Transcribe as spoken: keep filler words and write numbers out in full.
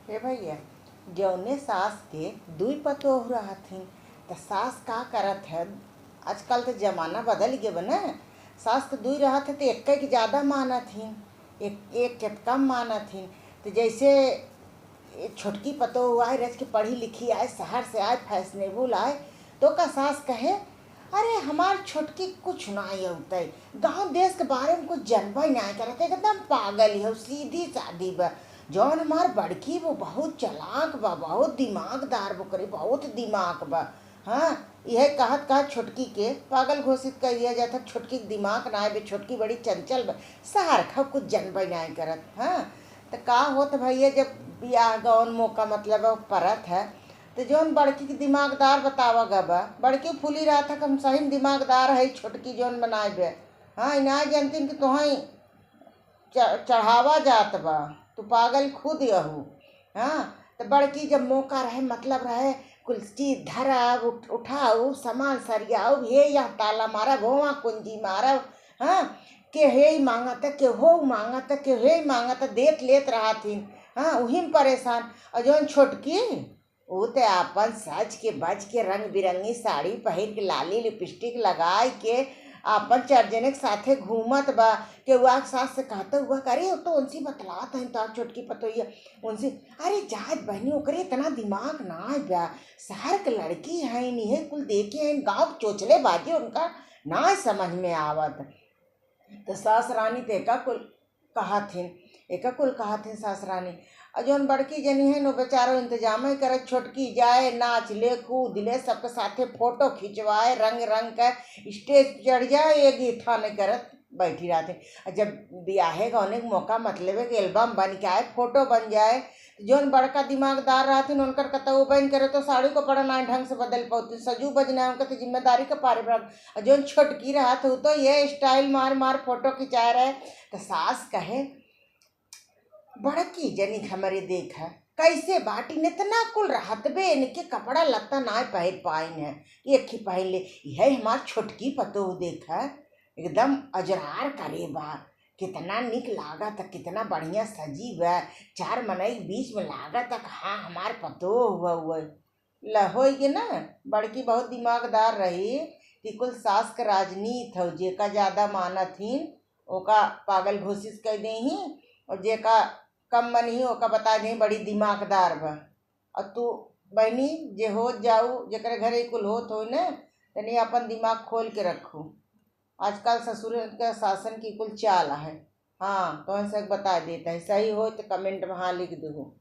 हे भैया, जौने सास के दुई पतोह रहत हिन, त सास का करत है, आजकल त जमाना बदल गए बा ना। सास के दुई रहत है त एक के ज्यादा मानत हिन, एक, एक के कम मानत हिन। त जैसे ए छोटकी पतोह आए, रच के पढ़ी लिखी आए, शहर से आए, फैशनेबल आए, तो का सास कहे, "अरे, हमार छोटकी कुछ नाहीं अउतै, गाँव देश के बारे में कुछ जनबे नाहीं करत, एकदम पागल ही हो, सीधी सादी बा। जौन हमार बड़की, वो बहुत चालाक बा, बहुत दिमागदार, वो करे बहुत दिमाग बा।" हाँ, यह कहत कहत छोटकी के पागल घोषित कर दिया जाता। छोटकी के दिमाग ना आए बे, छोटकी बड़ी चंचल बा, शहर का कुछ जनबे नाहीं करत। हाँ, त का होत भैया, जब बियाह गौन मौका मतलब अब परत है, त जौन बड़की के दिमागदार बतावा गबा, बड़की फूली रहत है कि हम सही में दिमागदार है, छोटकी जौन बनाए बे। हाँ, ई ना जानतीन कि तोहई च-, चढ़ावा जात बा, तू पागल खुद अहू। हाँ, त बड़की जब मौका रहे, मतलब रहे, कुल चीज धरब, उठ-, उठाउब, सामान सरियाउब, हे यहाँ ताला मारब, होवा कुंजी मारब, हाँ, के हे मांगत, के हो मांगत, के हे मांगत, देत लेत रहथिन, हाँ, उही में परेशान। और जौन छोटकी, ऊ त आपन सज के बज के रंग बिरंगी साड़ी पहिर के, लाली लिपस्टिक लगाए के, आपन चार जने के साथे घूमत बा। के ऊ आके सास से कहत हुआ, "अरे, वो तो उनसे बतलात हैं, तो छोटकी पतोहिया उनसे, अरे जात बहनी, ओकरे इतना दिमाग ना बा, शहर के लड़की है, इहे कुल देखे हैं, गाँव के चोचले बाजी उनका ना समझ में आवत।" त सास रानी त एका कुल कहथिन, एका कुल कहथिन सास रानी। और जौन बड़की जनी है, नो बेचारो इंतजाम ही करत, छोटकी जाए, नाच ले, कूद ले, सबके साथे फोटो खिंचवाए, रंग रंग के स्टेज पे चढ़ जाए, एक गीत नहीं करत बैठी रहथिन। और जब बियाहे गौने के मौका, मतलब है कि एल्बम बन के आए, फोटो बन जाए, जौन बड़का दिमागदार रहथिन, उनकर कतौ बन करे तो साड़ी कपड़ा ना ढंग से बदल पौती, सजू बजना उनका तो जिम्मेदारी के पारे बराबर। और जौन छोटकी रहत हो तो ये स्टाइल मार मार फोटो खिंचाए रहे। तो सास कहे, "बड़की जनी हमरे देख है, कैसे बाटी, इतना कुल रहत बे, इनके कपड़ा लत्ता ना पहिर पाइन है, एक ही पहिर ले, यह हमार छोटकी पतोह देख है, एकदम अजरार करे बा, कितना निक लागत, कितना बढ़िया सजी बा, चार मनई के बीच में लागत, हाँ, हमार पतोह हुआ हुआ।" ल होई गे ना, बड़की बहुत दिमागदार रही, कि कुल सास के राजनीत हौ, जेका ज्यादा मानत हीन, ओका पागल घोषित कर दे ही, और जेका कम मन ही, ओका बता दे बड़ी दिमागदार बा। और तू बहनी, जे होत जाऊ, जेकरे घरे कुल होत होई ना, तनी अपन दिमाग खोल के रखू। आजकल ससुर के शासन की कुल चाल है। हाँ, तो ऐसे बता देता है, सही हो तो कमेंट में हाँ लिख दो।